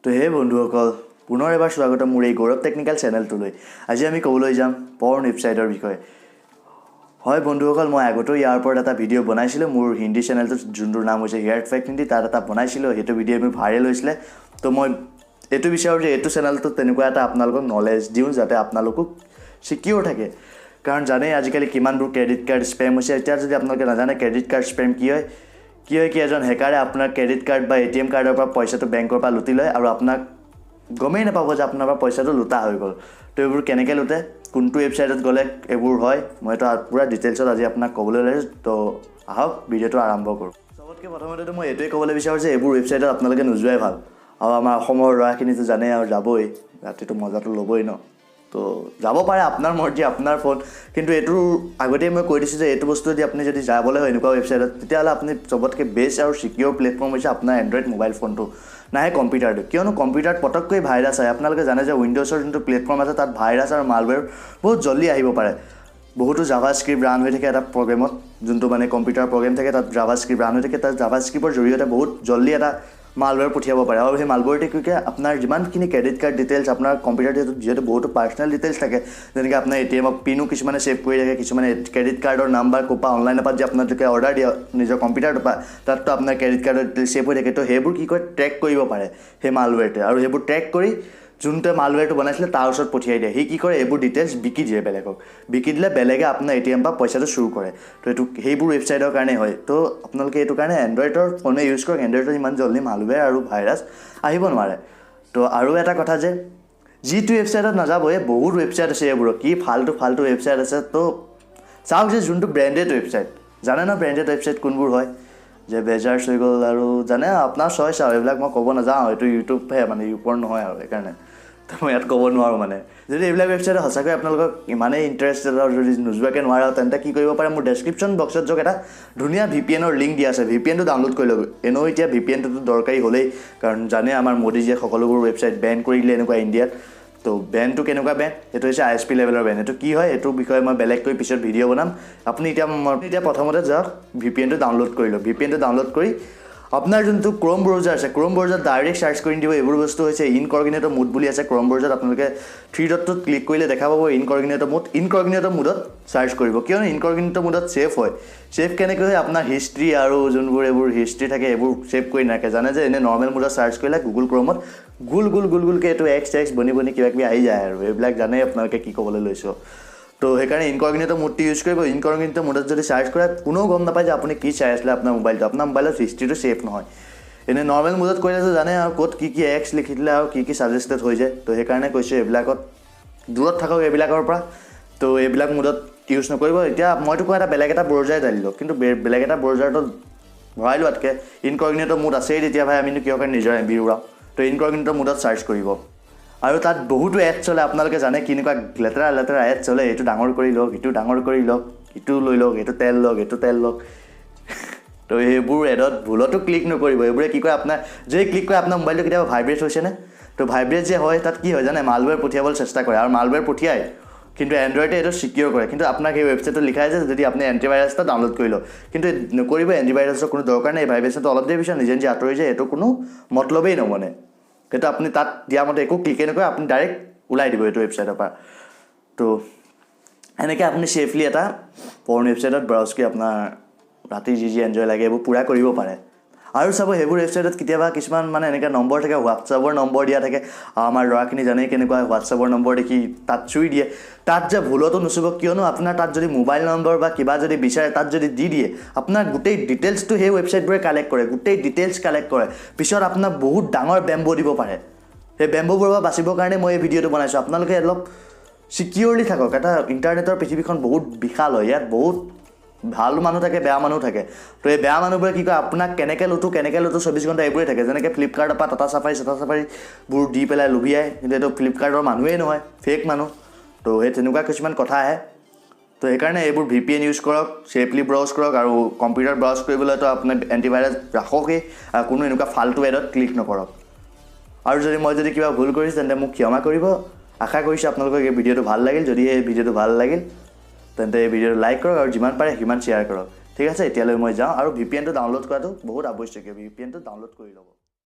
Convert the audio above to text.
তো হে বন্ধুসকল, পুনৰ এবাৰ স্বাগতম মোৰ এই গৌৰৱ টেকনিকেল চেনেলটোলৈ। আজি আমি ক'বলৈ যাম পৰ্ণ ৱেবছাইটৰ বিষয়ে। হয় বন্ধুসকল, মই আগতেও ইয়াৰ ওপৰত এটা ভিডিঅ' বনাইছিলোঁ মোৰ হিন্দী চেনেলটোত, যোনটোৰ নাম হৈছে হেয়াৰ ফেক্ট হিন্দী, তাত এটা বনাইছিলোঁ। সেইটো ভিডিঅ' মোৰ ভাইৰেল হৈছিলে। তো মই এইটো বিচাৰোঁ যে এইটো চেনেলটোত তেনেকুৱা এটা আপোনালোকক নলেজ দিওঁ, যাতে আপোনালোকো ছিকিয়'ৰ থাকে। কাৰণ জানেই আজিকালি কিমানবোৰ ক্ৰেডিট কাৰ্ড স্পেম হৈছে। এতিয়া যদি আপোনালোকে নাজানে ক্ৰেডিট কাৰ্ড স্পেম কি হয়, কি এজন হেকাৰে আপোনাৰ ক্ৰেডিট কাৰ্ড বা এটিএম কাৰ্ডৰ পৰা পইচাটো বেংকৰ পৰা লুটি লয় আৰু আপোনাক গমেই নাপাব যে আপোনাৰ পৰা পইচাটো লুটা হৈ গ'ল। তো এইবোৰ কেনেকৈ লুটে, কোনটো ৱেবছাইটত গ'লে এইবোৰ হয়, মই এইটো পূৰা ডিটেইলছত আজি আপোনাক ক'বলৈ ওলাইছোঁ। তো আহক ভিডিঅ'টো আৰম্ভ কৰোঁ। চবতকৈ প্ৰথমতেতো মই এইটোৱে ক'বলৈ বিচাৰোঁ যে এইবোৰ ৱেবছাইটত আপোনালোকে নোযোৱাই ভাল। আৰু আমাৰ অসমৰ ল'ৰাখিনিতো জানেই আৰু যাবই, ৰাতিটো মজাটো ল'বই ন। তো যাব পাৰে, আপোনাৰ মৰ্জি, আপোনাৰ ফোন। কিন্তু এইটোৰ আগতেই মই কৈ দিছোঁ যে এইটো বস্তু যদি আপুনি যদি যাবলৈ হয় এনেকুৱা ৱেবছাইটত, তেতিয়াহ'লে আপুনি চবতকৈ বেষ্ট আৰু ছিকিয়'ৰ প্লেটফৰ্ম হৈছে আপোনাৰ এণ্ড্ৰইড মোবাইল ফোনটো, নাহে কম্পিউটাৰটো। কিয়নো কম্পিউটাৰত পটককৈ ভাইৰাছ আহে। আপোনালোকে জানে যে উইণ্ড'জৰ যোনটো প্লেটফৰ্ম আছে তাত ভাইৰাছ আৰু মালৱেৰ বহুত জল্দি আহিব পাৰে। বহুতো জাভা স্ক্ৰিপ্ট ৰান হৈ থাকে এটা প্ৰগ্ৰেমত, যোনটো মানে কম্পিউটাৰ প্ৰগ্ৰেম থাকে তাত জাভা স্ক্ৰিপ্ট ৰান হৈ থাকে। তাত জাভা স্ক্ৰিপ্টৰ জৰিয়তে বহুত জল্দি এটা মালৱেৰ পঠিয়াব পাৰে। আৰু সেই মালৱেৰটোৱে কি কৰে, আপোনাৰ যিমানখিনি ক্ৰেডিট কাৰ্ড ডিটেইলছ, আপোনাৰ কম্পিউটাৰ যিহেতু বহুতো পাৰ্চনেল ডিটেইলছ থাকে, যেনেকৈ আপোনাৰ এটিএমৰ পিনো কিছুমানে ছেভ কৰি ৰাখে, কিছুমানে ক্ৰেডিট কাৰ্ডৰ নাম্বাৰ ক'ৰপৰা অনলাইনৰ পৰা যে আপোনালোকে অৰ্ডাৰ দিয়ে নিজৰ কম্পিউটাৰটোৰ পৰা, তাততো আপোনাৰ ক্ৰেডিট কাৰ্ডৰ ডিটেইলছ ছেভ হৈ থাকে। তো সেইবোৰ কি কৰে, ট্ৰেক কৰিব পাৰে সেই মালৱেৰটোৱে। আৰু সেইবোৰ ট্ৰেক কৰি যোনটোৱে মালৱেৰটো বনাইছিলে তাৰ ওচৰত পঠিয়াই দিয়ে। সি কি কৰে, এইবোৰ ডিটেইলছ বিকি দিয়ে বেলেগক। বিকি দিলে বেলেগে আপোনাৰ এটিএম পৰা পইচাটো চুৰ কৰে। তো এইটো সেইবোৰ ৱেবছাইটৰ কাৰণেই হয়। তো আপোনালোকে এইটো কাৰণে এণ্ড্ৰইডৰ ফোনে ইউজ কৰক। এণ্ড্ৰইডত ইমান জল্দি মালৱেৰ আৰু ভাইৰাছ আহিব নোৱাৰে। তো আৰু এটা কথা যে যিটো ৱেবছাইটত নাযাব, এই বহুত ৱেবছাইট আছে এইবোৰৰ, কি ফাল্টু ফাল্টু ৱেবছাইট আছে। তো চাওক যে যোনটো ব্ৰেণ্ডেড ৱেবছাইট, জানে ন ব্ৰেণ্ডেড ৱেবছাইট কোনবোৰ হয়, যে বেজাৰ্ছ হৈ গ'ল আৰু জানে আপোনাৰ চইচ আৰু এইবিলাক মই ক'ব নাযাওঁ, এইটো ইউটিউবহে মানে ইউপৰ নহয় আৰু, সেইকাৰণে তো মই ইয়াত ক'ব নোৱাৰোঁ। মানে যদি এইবিলাক ৱেবছাইটত সঁচাকৈ আপোনালোকক ইমানেই ইণ্টাৰেষ্টেড আৰু যদি নোযোৱাকৈ নোৱাৰে, তেন্তে কি কৰিব পাৰে, মোৰ ডেছক্ৰিপশ্যন বক্সত যাওক, এটা ধুনীয়া ভিপিএনৰ লিংক দিয়া আছে, ভিপিএনটো ডাউনলোড কৰি লওক। এনেও এতিয়া ভিপিএনটোতো দৰকাৰী হ'লেই, কাৰণ জানে আমাৰ মোদীজীয়ে সকলোবোৰ ৱেবছাইট বেন কৰি দিলে এনেকুৱা ইণ্ডিয়াত। তো বেনটো কেনেকুৱা বেন, এইটো হৈছে আইএছপি লেভেলৰ বেন। এইটো কি হয় এইটোৰ বিষয়ে মই বেলেগকৈ পিছত ভিডিঅ' বনাম। আপুনি এতিয়া প্ৰথমতে যাওক ভিপিএনটো ডাউনলোড কৰি লওক। ভিপিএনটো ডাউনলোড কৰি আপোনাৰ যোনটো ক্ৰ'ম ব্ৰাউজাৰ আছে, ক্ৰ'ম ব্ৰাউজাৰত ডাইৰেক্ট চাৰ্চ কৰি দিব। এইবোৰ বস্তু হৈছে ইনকগনিটো মোড বুলি আছে ক্ৰ'ম ব্ৰাউজাৰত। আপোনালোকে থ্ৰী ডটটোত ক্লিক কৰিলে দেখা পাব ইনকগনিটো মোড। ইনকগনিটো মোডত চাৰ্চ কৰিব, কিয়নো ইনকগনিটো মোডত ছেফ হয়। ছেফ কেনেকৈ হয়, আপোনাৰ হিষ্ট্ৰী আৰু যোনবোৰ এইবোৰ হিষ্ট্ৰী থাকে এইবোৰ ছেভ কৰি নাৰাখে। জানে যে এনেই নৰ্মেল মোডত চাৰ্চ কৰিলে গুগল ক্ৰ'মত গোল গোল গোল গোলকৈ এইটো এক্স এক্স বনি বনি কিবা কিবি আহি যায় আৰু এইবিলাক জানেই আপোনালোকে কি ক'বলৈ লৈছোঁ। তো সেইকাৰণে ইনকগনিটো মোডটো ইউজ কৰিব। ইনকগনিটো মোডত যদি চাৰ্চ কৰে, কোনেও গম নাপায় যে আপুনি কি চাই আছিলে আপোনাৰ মোবাইলটো, আপোনাৰ মোবাইলত হিষ্ট্ৰীটো ছেভ নহয়। এনেই নৰ্মেল মোডত কৰিলেতো জানে আৰু ক'ত কি কি এক্স লিখি দিলে আৰু কি কি ছাজেষ্টেড হৈ যায়। তো সেইকাৰণে কৈছোঁ এইবিলাকত দূৰত থাকক এইবিলাকৰ পৰা। তো এইবিলাক মোডত ইউজ নকৰিব। এতিয়া মইতো কোৱা এটা বেলেগ এটা ব্ৰাউজাৰ ঢালিলোঁ, কিন্তু বেলেগ এটা ব্ৰাউজাৰটোত ভৰাই লোৱাতকৈ ইনকগনিটো মোড আছেই, তেতিয়া ভাই আমিনো কিহৰ কাৰণে নিজৰ এম বি উৰাওঁ। তো ইনকগনিটো মোডত চাৰ্চ কৰিব। আৰু তাত বহুতো এড চলে, আপোনালোকে জানে কেনেকুৱা লেতেৰা লেতেৰা এড চলে। এইটো ডাঙৰ কৰি লওক, ইটো ডাঙৰ কৰি লওক, ইটো লৈ লওক, এইটো তেল লওক, এইটো তেল লওক। তো সেইবোৰ এডত ভুলতো ক্লিক নকৰিব। এইবোৰে কি কৰে, আপোনাৰ যদি ক্লিক কৰে আপোনাৰ মোবাইলটো কেতিয়াবা ভাইব্ৰেট হৈছেনে? তো ভাইব্ৰেট যে হয় তাত কি হয় জানে, মালৱেৰ পঠিয়াবলৈ চেষ্টা কৰে আৰু মালৱেৰ পঠিয়াই, কিন্তু এণ্ড্ৰইডে এইটো ছিকিয়ৰ কৰে। কিন্তু আপোনাক সেই ৱেবছাইটত লিখাই আছে যদি আপুনি এণ্টিভাইৰাছ এটা ডাউনলোড কৰি লওক, কিন্তু নকৰিব। এণ্টিভাইৰাছৰ কোনো দৰকাৰ নাই, ভাইব্ৰেশ্যনটো অলপ দেৰি পিছত নিজে নিজে আঁতৰি যায়, এইটো কোনো মতলবেই নমনে। সেইটো আপুনি তাত দিয়া মতে একো ক্লিকেই নকৰে, আপুনি ডাইৰেক্ট ওলাই দিব এইটো ৱেবছাইটৰ পৰা। তো এনেকৈ আপুনি ছেফলি এটা পৰ্ণ ৱেবছাইটত ব্ৰাউজ কৰি আপোনাৰ ৰাতি যি যি এনজয় লাগে এইবোৰ পূৰা কৰিব পাৰে। আৰু চাব সেইবোৰ ৱেবছাইটত কেতিয়াবা কিছুমান মানে এনেকৈ নম্বৰ থাকে, হোৱাটছআপৰ নম্বৰ দিয়া থাকে। আমাৰ ল'ৰাখিনি জানেই কেনেকুৱা, হোৱাটছআপৰ নম্বৰ দেখি তাত চুই দিয়ে। তাত যে ভুলতো নুচুব, কিয়নো আপোনাৰ তাত যদি মোবাইল নম্বৰ বা কিবা যদি বিচাৰে তাত যদি দি দিয়ে, আপোনাৰ গোটেই ডিটেইলছটো সেই ৱেবছাইটবোৰে কালেক্ট কৰে, গোটেই ডিটেইলছ কালেক্ট কৰে। পিছত আপোনাক বহুত ডাঙৰ বেম্ব দিব পাৰে। সেই বেম্ববোৰৰ পৰা বাচিবৰ কাৰণে মই এই ভিডিঅ'টো বনাইছোঁ। আপোনালোকে অলপ ছিকিয়ৰলি থাকক। এটা ইণ্টাৰনেটৰ পৃথিৱীখন বহুত বিশাল হয়, ইয়াত বহুত ভাল মানুহ থাকে, বেয়া মানুহ থাকে। তো এই বেয়া মানুহবোৰে কি কয়, আপোনাক কেনেকৈ লুটো কেনেকৈ লুটো 24 ঘণ্টা এইবোৰেই থাকে। যেনেকৈ ফ্লিপকাৰ্টৰ পৰা টাটা চাফাৰী চাটা চাফাৰীবোৰ দি পেলাই লুভিয়াই, কিন্তু এইটো ফ্লিপকাৰ্টৰ মানুহেই নহয়, ফেক মানুহ। তো সেই তেনেকুৱা কিছুমান কথা আহে। তো সেইকাৰণে এইবোৰ ভিপিএন ইউজ কৰক, ছেফলি ব্ৰাউজ কৰক। আৰু কম্পিউটাৰ ব্ৰাউজ কৰিবলৈতো আপুনি এণ্টিভাইৰাছ ৰাখকেই, আৰু কোনো এনেকুৱা ফাল্টু এডত ক্লিক নকৰক। আৰু যদি মই যদি কিবা ভুল কৰিছোঁ তেন্তে মোক ক্ষমা কৰিব। আশা কৰিছোঁ আপোনালোকক এই ভিডিঅ'টো ভাল লাগিল। যদি এই ভিডিঅ'টো ভাল লাগিল তেন্তে এই ভিডিঅ'টো লাইক কৰক আৰু যিমান পাৰে সিমান শ্বেয়াৰ কৰক। ঠিক আছে, এতিয়ালৈ মই যাওঁ। আৰু ভিপিএনটো ডাউনলোড কৰাটো বহুত আৱশ্যকীয়, ভিপিএনটো ডাউনলোড কৰি ল'ব।